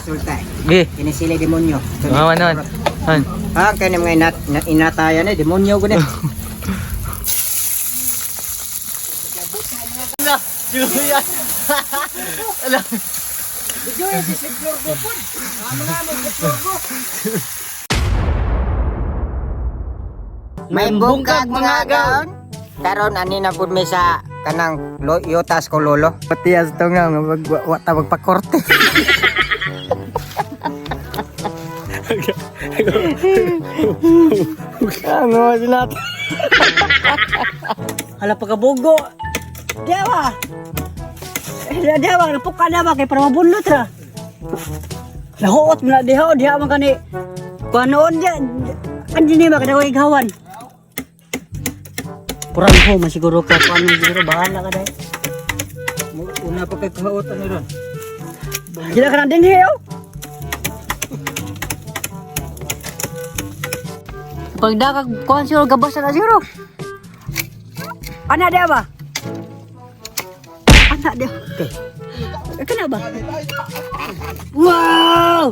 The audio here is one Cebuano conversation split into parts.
Resulta eh. Bi. Kini sila demonyo. Ah, man. Han. Ah, kani mga inatayan eh demonyo gud eh. Julia. May bungkag mga gaon. Karon ani na pud mi sa kanang yotas ko lolo. Patias to nga mag wa ta magpakorte. Ano sinat? Hala pagkabugo. Diya ba? Eh, diya ba? Napuka na ba? Kay para mabunlot ra. Nahuot mo na diha. Diha man kani. Kuha noon diya. Andi ni ba? Kada ko igawan. Kurang ho man siguro ka. Kuha man siguro. Bahala ka dahil. Una pa kay kaot ani ron. Gila ka na din he, oh. Pagdakag kuhan siguro, gabasan na siguro. Ana diya ba? Ana diya. Okay. Kana ba? Wow!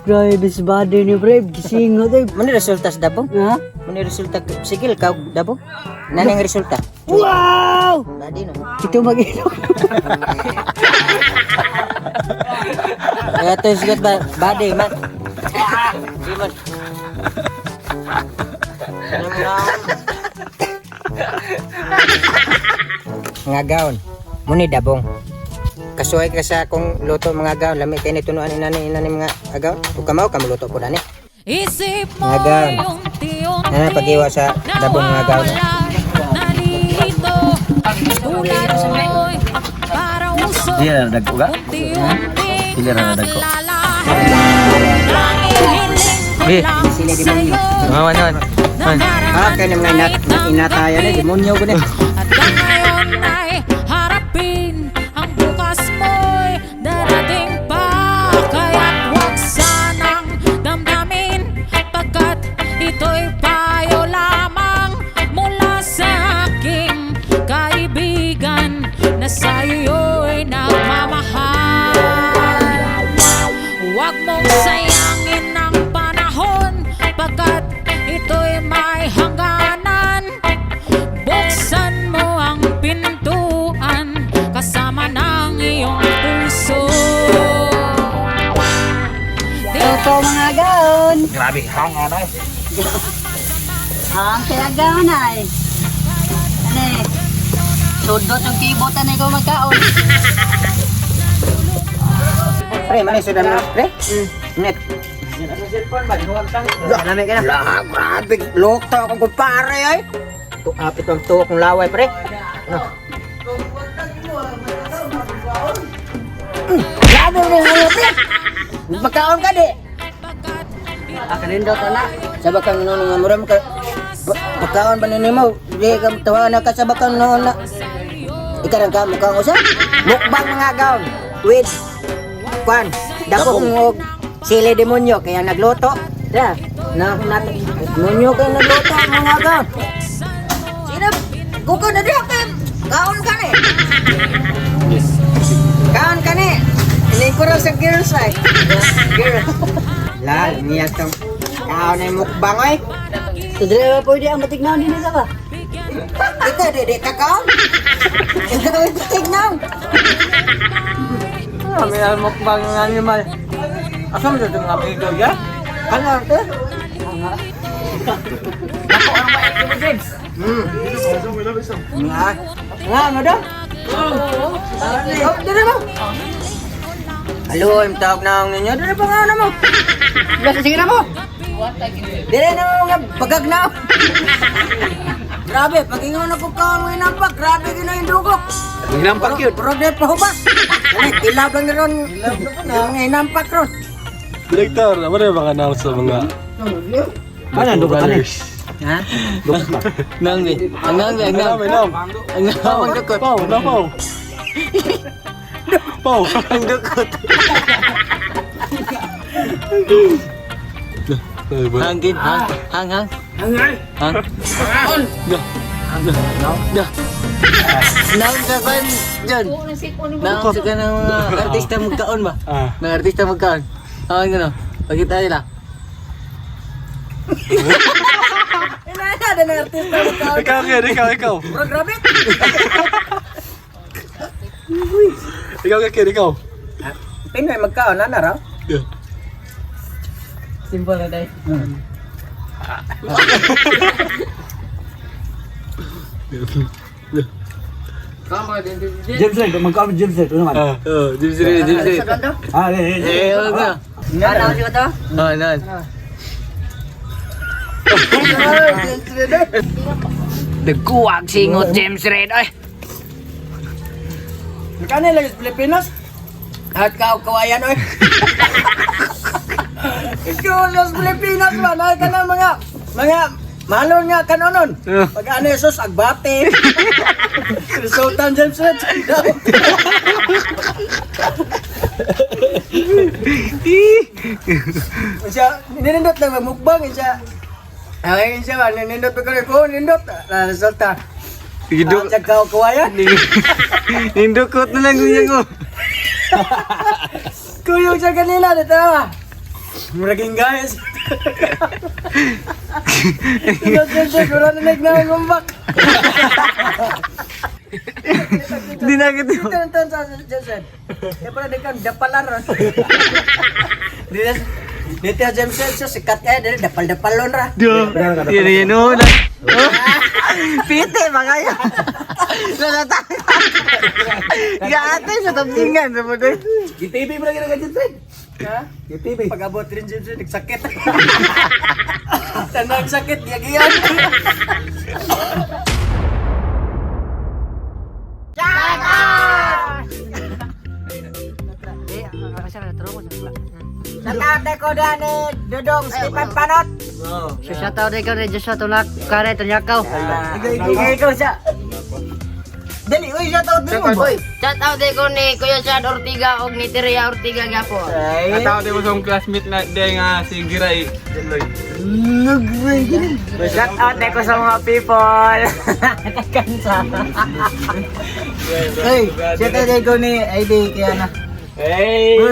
Grabe sa body ni Brave. Gisingot eh. Mani resulta sa dabong? Ha? Mani resulta sikil ka dabong? Nani ang resulta? Wow! Badi no. Ito mag-ilok. Kaya to sigat ba badi man. Di man. Mga gaon. Muni dabong. Kasuhay ka sa akong luto mga gaon. Lami kay ni tunuan inani inani mga agaw. Ug kamaw ka muluto po dani. Isip mo Mga gaon. unti-unti Ano pag-iwa sa dabong mga gaon. Nalito tulad mo'y parang uso. Dili na dagko ga. Unti-unti Dili na dagko. naglalaho. Tanging hiling ko Bi. lang Sila demonyo. sa'yo Ah, man, man. na Han. Ah, kay ni mga inatayan eh demonyo gud eh. At ang ngayon ay harapin ang bukas mo'y darating pa. Kaya't huwag sanang damdamin pagkat ito'y payo lamang mula sa aking kaibigan na sa iyo'y nagmamahal. Huwag mong sayangin ang panahon pagkat ito'y may hangganan. Buksan mo ang pintuan kasama ng iyong puso. Ito mga gaon. Grabe hang ano. Ang kaya gaon ay. Ano eh. Sudot yung keyboard na ko magkaon. Pre, mani sudan mo, pre? Net. Lami ka na. Lah, grabe. Lokta akong kumpare ay. Apit ang tuok ng laway, pre. Ano? Grabe mo na pre. Magkaon ka di. Akalindot na. Sa bakang noon nga muram ka. Pagkaon ba nimo? Di ka tawa na ka sa bakang noon na. Ikarang ka mukhang usa. Mukbang mga gaon with kwan. Dakong og sili demonyo kaya nagluto. Da. Na na demonyo kaya nagluto ang mga gaon. Sino? Kuko na diha kay kaon ka ni. Kaon ka ni. Ini ko sa girls ay. Girl. Lal, niya tong kaon ay mukbang ay. Tudre ba pwede ang matignaon din sa ba? Ito, di, di ka kaon. Ito, tignan. Kami ang mukbang ng animal. Asa mo dito mga video ya? Ano, ito? Nga. Nga, madam. Oh, dali mo. Halo, yung tawag na ang ninyo. Dali pa nga na mo. Basta sige na mo. Dali na mo mga bagag na. Grabe, pag ingon ako kaon mo inampak, grabe gina yung dugok. Hinampak yun. Pero di pa hubas. Dali, Kilab lang na ron. Yung inampak ron. Director, ano na mga announce sa mga Ano, dugot ka na? brothers? Ha? Nang ni. Ang nang ni, ang nang. Ang Ang nang ang dukot. Pau, na pau. Pau. Ang dukot. Hang gin, hang, hang hang. Hang. Hang. Da. Da. Nang sa kan John. Nang sa kan ng mga artista magkaon ba? Ah. Mga artista magkaon. Hang ano? Pagkita nila. Ina na artista magkaon. Ikaw, Ken, ikaw, ikaw. Bro, grabe. Ikaw, Ken, ikaw. Pinoy magkaon na raw. Yeah. Simple na tayo. James Red, magkaon James Red, ano man? Ah, Oh, James Reid, James Reid. Ah, eh, eh. Eh, ano na? Ano siya to? Oh, nan. Nagkuwag singot James Red ay. Kani lang sa Pilipinas. At ka kawayan oy. Ikaw sa Pilipinas man ay kana mga malon nga kanonon. Pag ano Jesus agbate. Sultan James Red. Siya, ninindot lang magmukbang siya. Ay, siya ba, nindot pa ko, nindot. Na resulta. Gidok. Ah, tsaka kawayan. Nindukot na lang kuya ko. Kuyog sa kanila, dito ba? Muraging guys. Ito, ito, wala na nagnagumbak. Hindi na kita. Ito, ito, sa Jason. Kaya pala di ka, dapalan ron. Dito, dito, Jameson, so sikat kaya, dito, dapal-dapalon ra. Do. Yan yan oh. Pite ba kayo? Lalata. Gaate sa tabingan sa puto. GTV mo lagi na James. Ha? GTV. Pag-abot rin, Jameson, nagsakit. Tanang sakit, yagiyan. Shout out ko dani Dudong Stephen Panot. So shout out ko ni Joshua Tulak, kare Tanyakaw. Ikaw ikaw siya. Dali, uy, shout out din mo. Boy. Shout out ko ni Kuya Chad Ortiga og ni Teria Ortiga Gapo. Ay. Tao di mo sa akong classmate na di nga si Giray. Shout out ko sa mga people. Kansa. Uy, shout out ko ni ID kaya na. Hey!